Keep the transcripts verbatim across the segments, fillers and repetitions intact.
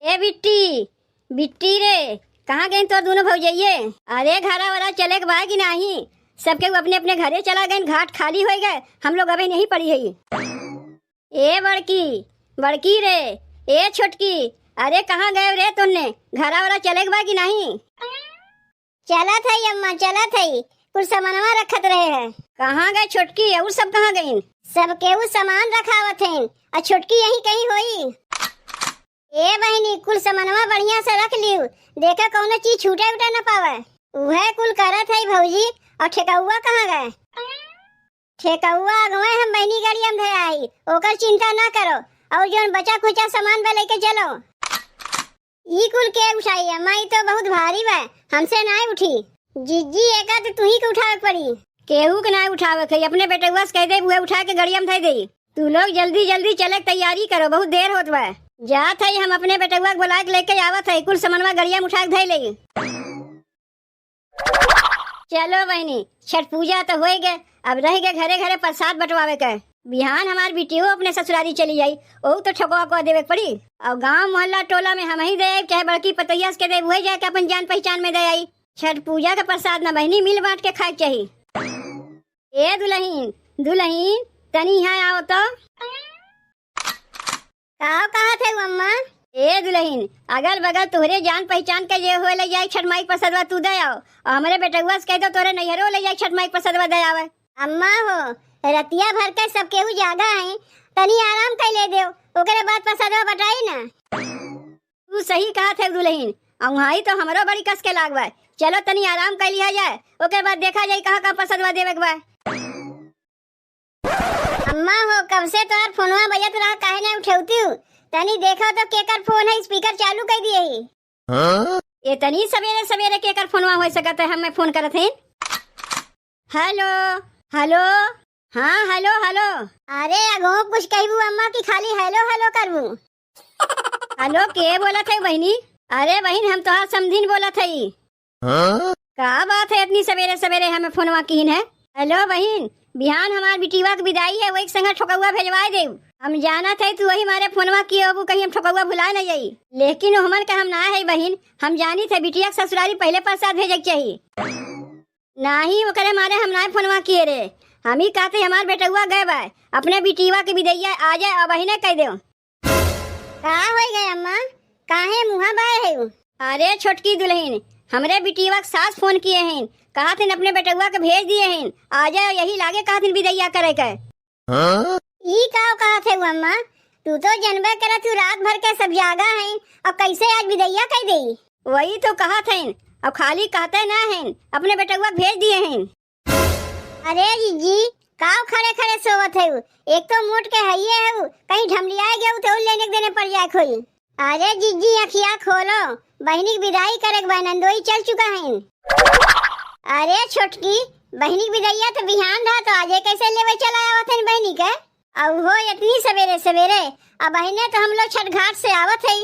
ए बिट्टी, बिट्टी रे, कहाँ गइन तोर दुनो भौजइये? अरे घरा वरा चले के बा कि नाही? सब केहू अपने अपने घरे चला गइन, घाट खाली होइ गए, हम लोग अबे नहीं पड़ी हई। ए बड़की, बड़की रे, ए छोटकी, अरे कहाँ गए रे तोन्ने? घरा वरा चले के बा कि नाही? चलत हई अम्मा, चलत हई, कुल सामानवा रखत रहे हैं। कहाँ गए छोटकी, और सब कहाँ गइन? सब केहू सामान रखावत हैं, आ छोटकी यहीं कहीं होई। ए बहिनी, कुल सामानवा बढ़िया से रख लियो, देखा कौनो चीज छूटे उटे न पावे। उहे कुल करत हई भौजी, और ठेकउआ कहाँ गए? ठेकउआ अगवे हम बहिनी गड़िया में धया हई, ओकर चिंता ना करो, और जौन बचा खुचा सामान बा लेके चलो। ई कुल के उठाई अम्मा, ई तो बहुत भारी बा, हमसे नाय उठी। जिज्जी, एका तो तुही के उठावे के पड़ी। केहू के नाय उठावे के, अपने बेटउआ से कह दे, उहे उठा के गड़िया में धइ दे। तू लोग जल्दी जल्दी चले के तैयारी करो, बहुत देर होत बा। जात हई हम अपने बेटउआ के बुला के लेके आवत हई, कुल समनवा गड़िया में उठा के धइ ले। चलो बहिनी, छठ पूजा तो होई गए, अब रह गए घरे घरे प्रसाद बंटवावे के। बिहान हमार बिटियो अपने ससुरारी चली जाई, ओहू तो ठोकवा को देवे के पड़ी। और गांव मोहल्ला टोला में हम ही दे आई, चाहे बड़की पतोहिया से के दे, वही जाके अपन जान पहचान में दे आई। छठ पूजा के प्रसाद ना बहिनी, मिल बांट के खाए के चाही। ए दुलहिन, दुलहिन, तनी यहाँ आओ तो। का कहत है अम्मा? ए दुलहिन, अगल बगल तोहरे जान पहचान के जे होए ले जाए छठ माई के प्रसादवा तू दे आओ, और हमरे बेटउआ से कह दो तोहरे नैहरो ले जाए छठ माई के प्रसादवा दे आवे। अम्मा हो, रतिया भर के सब केहू जागा है, तनी आराम कर ले देव, ओकरे बाद प्रसादवा बटाई ना। तू सही कहत है दुलहिन, अउहाई तो हमरो बड़ी कस के लाग बा। चलो तनी आराम कर लिया जाए, ओकरे बाद देखा जाए कहाँ कहाँ प्रसादवा देवे के बा। अम्मा हो, कब से तोहार फोनवा बजत रहा, काहे ना उठेवती हूँ? तनी देखो तो केकर फोन है, स्पीकर चालू कर दिए ही। हाँ? ये तनी सवेरे सवेरे केकर फोनवा हो सकत है, हमें फोन करत हैं। हेलो, हेलो, हाँ, हेलो, हेलो। अरे अगो, कुछ कहबू अम्मा कि खाली हेलो, हेलो करबू? हेलो, के बोलत है बहिनी? अरे बहिन, हम तोहार समधिन बोलत हई। हाँ? का बात है, इतनी सवेरे सवेरे हमें फोनवा किहिन है? हेलो बहिन, बिहान हमार बिटिवा के विदाई है, वही के संगे ठोकउआ भेजवाए देउ। हम जानत है तू वही मारे फोनवा किए होबू, कहीं हम ठोकउआ भुला न जाई। लेकिन ओहमन का हम ना है बहिन, हम जानित है बिटिया के ससुरारी पहले प्रसाद भेजे के चाही। नाही, ओकरे मारे हम ना फोनवा किए रे, हम ही कहते हमार बेटउआ गए बा, अपने बिटिवा के विदैया आ जाए, अब अहिने कह देउ। का होई गए अम्मा, काहे मुँहा बाए है? अरे छोटकी दुलहिन, हमरे बिटिवा के सास फोन किए हैं, कहत हैं अपने बेटउआ के भेज दिए हैं, आ जाए, यही लागे कहत हैं विदैया करे के। हाँ? ई का कहत है अम्मा, तू तो जनबे करत हूँ रात भर के सब जागा हैं, और कैसे आज विदैया कर देई? वही तो कहत हैं, और खाली कहते ना हैं, अपने बेटउआ के भेज दिए हैं। अरे जिज्जी, काव खड़े खड़े सोवत है? एक तो मोट के हइये है, कहीं ढमलियाए गए तो लेने के देने पड़ जाए खोई। अरे जिज्जी, अखिया खोलो, बहिनी के विदाई करे के बा, नंदोई चल चुका है। अरे छोटकी, बहिनी के विदैया तो बिहान रहा, तो आजे कैसे लेवे चला आवत है बहिनी के? अब हो इतनी सवेरे सवेरे, अब बहिने तो हम लोग छठ घाट से आवत है।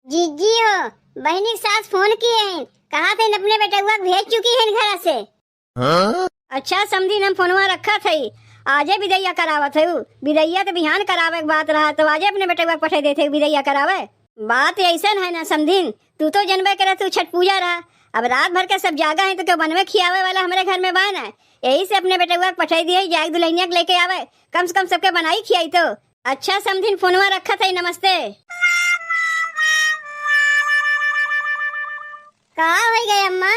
जिज्जी हो, बहिनी के सास फोन किए हैं, कहत हैं अपने बेटउआ के भेज चुकी हैं घर से। हाँ? अच्छा समधिन, हम फोनवा रखत हई, आजे विदैया करावत हई। विदैया तो बिहान करावे के बात रहा, तो आजे अपने बेटउआ के पठे देते विदैया करावे। बात ऐसन है ना समधिन, तू तो जनबे करे तू छठ पूजा रहा, अब रात भर के सब जागा है तो क्यों बनवे खियावे वाला हमरे घर में बा ना, यही से अपने बेटउआ के पठे दिए जाए दुलहिनिया के लेके आवे, कम से कम सबके बनाई खियाई तो। अच्छा समधिन, फोनवा रखत हई, नमस्ते। का होइ गए अम्मा?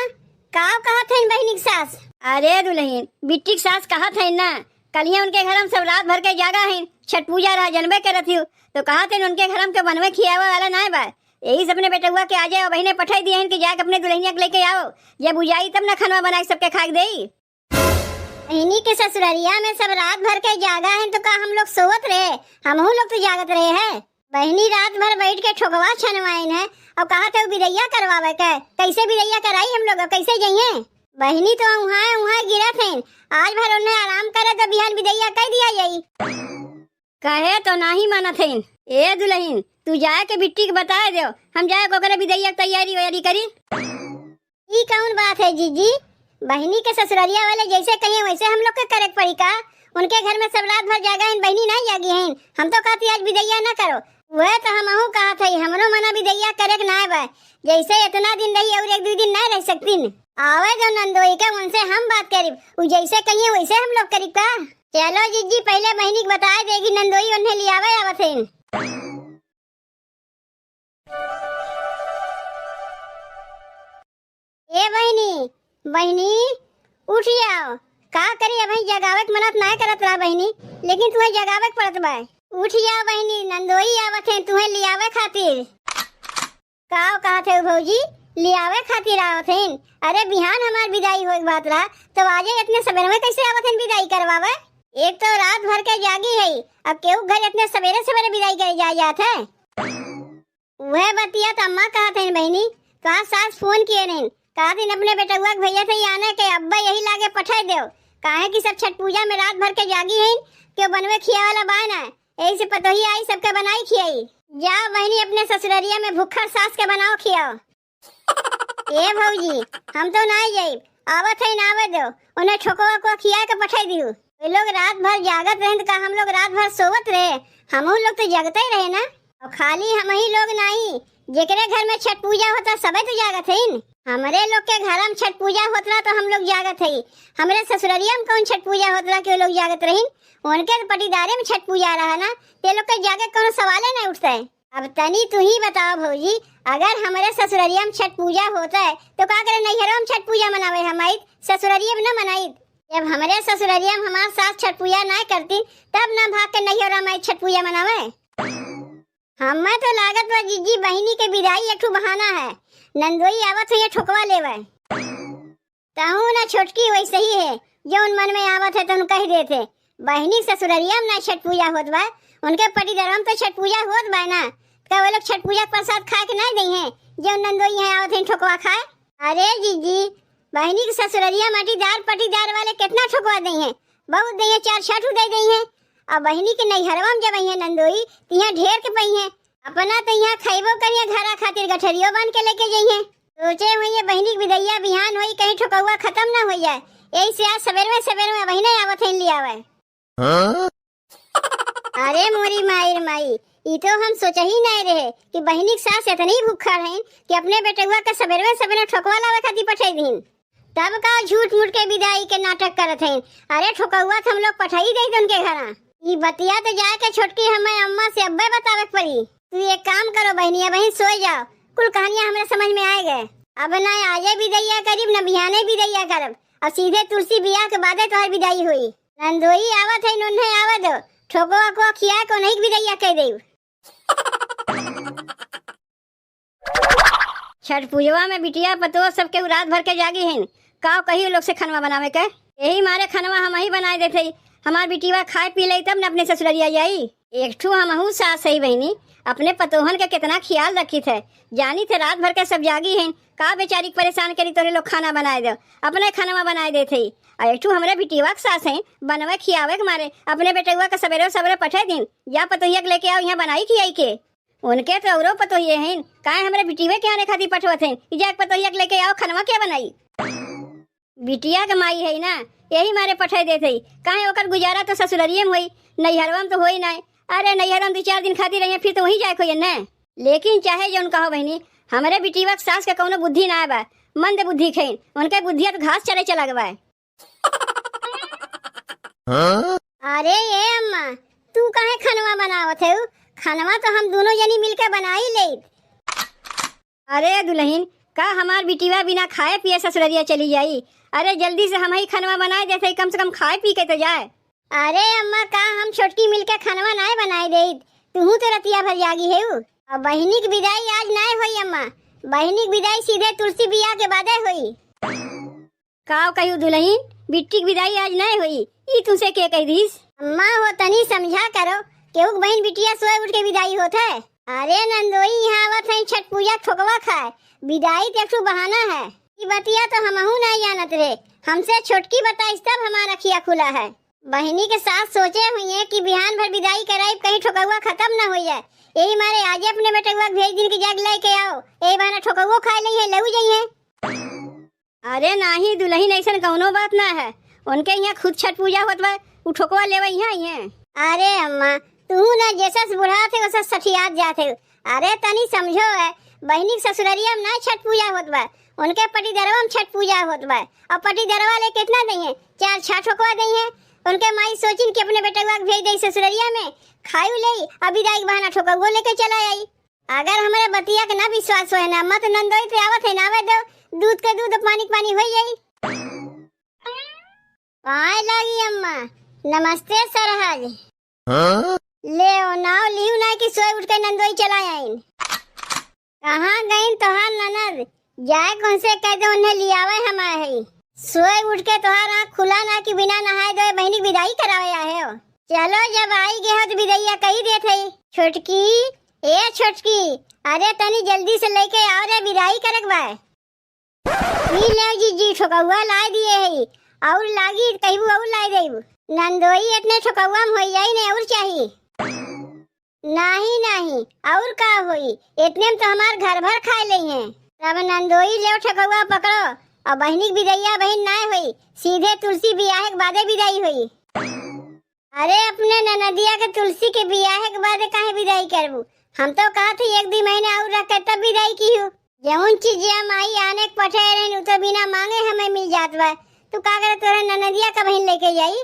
का कहत हईन बहिनी के सास? अरे दुलहिन, बिट्टी के सास कहत हईन ना, कलिया उनके घर हम सब रात भर के जागा हईन, छठ पूजा रहा, जनबे करत हियो, तो कहत हईन उनके घर हम के बनवे खियावे वाला नाय बा, यही से अपने बेटउआ के आजे बहिने पठाई दिए हईन कि जाके अपने दुलहिनिया के लेके आओ, जब उजाई तब ना खानवा बना के सबके खाए के देई। बहिनी के ससुररिया में सब रात भर के जागा हैं, तो का हम लोग सोवत रहे? हमहू लोग तो जागत रहे हैं। बहिनी रात भर बैठ के ठोकवा छनवाइन है और कहत है बिदैया करवावे के। कैसे बिदैया कराई हम लोग, कैसे जइहें? बहिनी तो उहाँ उहाँ गिरत हैं। आज भर उन्हें आराम करे तो बिहान बिदैया कर दिया जाई। कहे तो नाही मानत हईन। ए दुलहिन, तू जाए के बिट्टी के बताए देव, हम जाए के ओकरे बिदैया के तैयारी वैयारी करी। ई कौन बात है जीजी? बहिनी के ससुररिया वाले जैसे कहिए वैसे हम लोग के करे के पड़ी का? उनके घर में सब रात भर जागा हइन, बहिनी नाहीं जागी हइन। हम तो कहती आज बिदैया न करो। वह तो हमहू कहत हई, हमरो मना बिदैया करे के नाय बा। जैसे इतना दिन रही और एक दो दिन नाय रह सकतीन। आवे दो नंदोई के, उनसे हम बात करिब। उ जैसे कहिए वैसे हम लोग करिब का? चलो जिज्जी, पहिले बहिनी के बताए देगी, नंदोई उन्हें लियावे आवत हइन। ए बहिनी, बहिनी, उठ जाओ। का करी, अबहीं जगावे के मनत नाय करत रहा बहिनी, लेकिन तुहें जगावे के पड़त बा। उठ जाओ बहिनी, नंदोई आवत हैं तुहें लियावे खातिर। का कहत है भौजी, लियावे खातिर आवत हैं? अरे बिहान हमार बिदाई होए के बात रहा, तो आजे इतने सबेरे में कैसे आवत हैं बिदाई करवावे? एक तो रात भर के जागी है, अब केहू घर इतने सबेरे सबेरे बिदाई करे जाए जात है? उहे बतिया त अम्मा कहत हइन बहिनी, तोहार सास फोन किए रहिन, कहत हइन अपने बेटउआ के भैया से आने के अब्बा यही लागे पठाई देव, काहे कि सब छठ पूजा में रात भर के जागी हइन, केहू बनवे खियावे वाला बाय ना, यही से पतोही आई सबके बनाई खियाई। जा बहिनी अपने ससुररिया में भुक्खड़ सास के बनाओ खियाओ। ए भौजी, हम तो नाई जाइब, आवत हइन आवे दो, उन्हें ठोकवा को खिया के पठाई दियो। वे लोग रात भर जागत रहे त का हम लोग रात भर सोवत रहे? हमहू लोग तो जगते ही रहे ना। और खाली हम ही लोग नाई, जेकरे घर में छठ पूजा होता सबे तो जागत हइन। हमरे लोग के घर में छठ पूजा होत रहा तो हम लोग जागत हई, हमरे ससुररिया में कौन छठ पूजा होत रहा कि वो लोग जागत रहिन? उनके तो पटीदारे में छठ पूजा रहा ना, ते लोग के जागे के कौनो सवाले नहीं उठता है। अब तनी तू ही बताओ भौजी, अगर हमरे ससुररिया में छठ पूजा होता है तो का करे नैहरवा में छठ पूजा मनावे हम आइत, ससुररिया में न मनाइत? जब हमरे ससुररिया में हमार सास छठ पूजा ना करती तब ना भाग के नैहरवा में आइत छठ पूजा मनावे। हमें तो लागत बा जिज्जी बहिनी के बिदाई एक ठो बहाना है, नंदोई आवत है ये ठोकवा लेवे। तहू ना छोटकी वैसे ही है, जौन मन में आवत है तौन कह देत है। बहिनी ससुररिया में ना छठ पूजा होत बा, उनके पटीदारवा में तो छठ पूजा होत बा ना, का वो लोग छठ पूजा के प्रसाद खाए के ना दई हैं, जौन नंदोई यहाँ आवत हैं ठोकवा खाए? अरे जिज्जी, बहिनी के ससुररिया में अटीदार पटीदार वाले कितना ठोकवा दई हैं, बहुत दई हैं, चार छठ दे दई हैं। अब बहिनी के नैहरवा में जब आई हैं नंदोई, तो यहाँ ढेर के पई हैं, अपना तो यहाँ खइबो करिए, घरा खातिर गठरियो बांध के लेके जइहे। सोचे हुई ये बहिनी के बिदैया बिहान होई, कहीं ठोकौआ खत्म ना हो जाए, यही से आज सवेरवे सवेरवे बहिने आवत हैं लियावे। हाँ? अरे मोरी माई रे माई, ई तो हम सोचा ही नहीं रहे कि बहिनी के सास इतनी भूखा हैं कि अपने बेटउआ के सवेरवे सवेरे ठोकवा लावे खातिर पठाई दीन। तब का झूठ मूठ के बिदाई के नाटक करत हैं? अरे ठोकौआ तो हम लोग पठाई दे उनके घरा। ई बतिया तो जाके छोटकी हमें अम्मा से अब्बे बतावे के पड़ी। तू एक काम करो बहिनी, अबहीं सोए जाओ, कुल कहानियां हमरे समझ में आए गए। अब ना आजे बिदैया करीब, ना बिहाने बिदैया करब, अब सीधे तुलसी बियाह के बादे तोहर बिदाई हुई। नंदोई आवत है, नोन्हे आवे दो, ठोकवा को खिया को नहीं बिदैया कह देब। छठ पूजवा में बिटिया पतोह सब केहू रात भर के जागी हइन, का कही लोग से खनवा बनावे के? यही मारे खनवा हम ही बनाए देते ही, हमार बिटिया खाए पी ले तब न अपने ससुररिया जाई। एक ठू हमहू सास है बहिनी, अपने पतोहन के कितना ख्याल रखी थे, जानी थे रात भर के सब जागी हइन, का बेचारी के परेशान करी तोरे लोग खाना बनाए दो, अपने खनवा बनाए देते ही। आ एक ठू हमरे बिटिया के सास है, बनवे खियावे के मारे अपने बेटउआ के सबेरे सबेरे पठे दिन, या पतोहिया के लेके आओ यहाँ बनाई खियाई के। उनके तो औरो पतोहिए हइन, काहे हमरे बिटिवे के आने खातिर पठवत हइन? ई जा एक पतोहिया के लेके आओ, खनवा के बनाई? बिटिया के माई है ना, यही मारे पठाई देत हई। काहे ओकर गुजारा तो ससुररिये में होई, नैहरवा में तो होई नाय। अरे नैहरवा में दो चार दिन खातिर रहिए, फिर तो वहीं जाए के होई न। लेकिन चाहे जौन कहो बहिनी, हमरे बिटिवा के सास के कौनो बुद्धि ना बा, मंद बुद्धि खेन, उनके बुद्धिया तो घास चरे चला गवा है। हाँ? अरे ए अम्मा, तू काहे खनवा बनावत है? खनवा तो हम दोनों जनी मिलके बना ही लेब। अरे दुलहिन, का हमार बिटिवा बिना खाए पिए ससुररिया चली जाई? अरे जल्दी से हम ही खनवा बनाए देते, कम से कम खाए पी के तो जाए। अरे अम्मा, का हम छोटकी मिलके खनवा नाय बनाए देत? तुहू तो रतिया भर जागी है। अब बहिनी की विदाई आज नाय होई अम्मा, बहिनी की विदाई सीधे तुलसी बियाह के बादे होई। का कहियो दुलहिन, बिट्टी के विदाई आज नाय होई, ई तुसे के कह दीस? अम्मा हो, तनी समझा करो, केहू के बहिन बिटिया सोए उठ के विदाई होत है? अरे नंदोई, यहाँ आवत है छठ पूजा ठोकवा खाए, विदाई तो एक ठो बहाना है। ई बतिया तो हमहू नहीं जानत रहे, हमसे छोटकी बताइस तब हमार अखिया खुला है। बहिनी के सास सोचे हुई है कि बिहान भर विदाई कराई, कहीं ठोकवा खत्म न हो जाए, यही मारे आजे अपने बेटवा के भेज दिन की जाग लेके आओ, यही बहाना ठोकवो खाए लई है, लऊ जाई है। अरे नाही दुलहिन, ऐसन कौनो बात ना है। उनके यहाँ खुद छठ पूजा होत बा, उ ठोकवा लेवे यहाँ ही है। अरे अम्मा, तू ना जैसा से बुढ़ात है, वैसा सठियात जात है। अरे तनी समझो है, बहिनी के ससुररिया में ना छठ पूजा होत बा, उनके पटिदरवा में छठ पूजा होत बा। और पटिदरवा ले कितना दई है, चार छह ठोकवा दई है। उनके माई सोचिन कि अपने बेटवा के भेज दे ससुररिया में, खायु ले, अब विदाई के बहाना ठोकवा लेके चला आई। अगर हमारे बतिया के ना विश्वास होए ना, मत नंदोई पे आवत है ना आवे दो, दूध के दूध, पानी के पानी हो जाई। पाए लागी अम्मा, नमस्ते सरहज। हाँ? ले ओ नाव लिहू ना कि सोए उठ के नंदोई चला आइन। कहाँ गइन तोहार ननद? जाए कौन से कह दे उन्हें लियावे हम आए हई। सोए उठ के तोहार आँख खुला ना कि बिना नहाए धोए बहिनी के विदाई करावे आए हो। चलो जब आई गए हो तो विदाइया कही देत हई। छोटकी, ए छोटकी, अरे तनी जल्दी से लेके आओ रे, विदाई करक बा। ई ले जीजी, ठोकउआ लाइ दिए हई, और लागी त कहिबू और लाइ देबू। नंदोई एतने ठोकउआ में होई जाई ने और चाही? नाही, नाही, और का होई, एतने में तो हमार घर भर खाए लेइहें। तब नंदोई लेव ठोकउआ पकड़ो, और बहिनी के विदैया बहिन नाय होई, सीधे तुलसी बियाहे के बादे विदाई होई। अरे अपने ननदिया के तुलसी के बियाहे के बादे काहे विदाई करबू? हम तो कहत हई एक दुइ महीना और रख के तब विदाई किहू। जउन चीजिया माई आने के पठे रहिन, उ तो बिना मांगे हमें मिल जात बा। तू का करे, तोरे ननदिया का बहिन लेके जाई?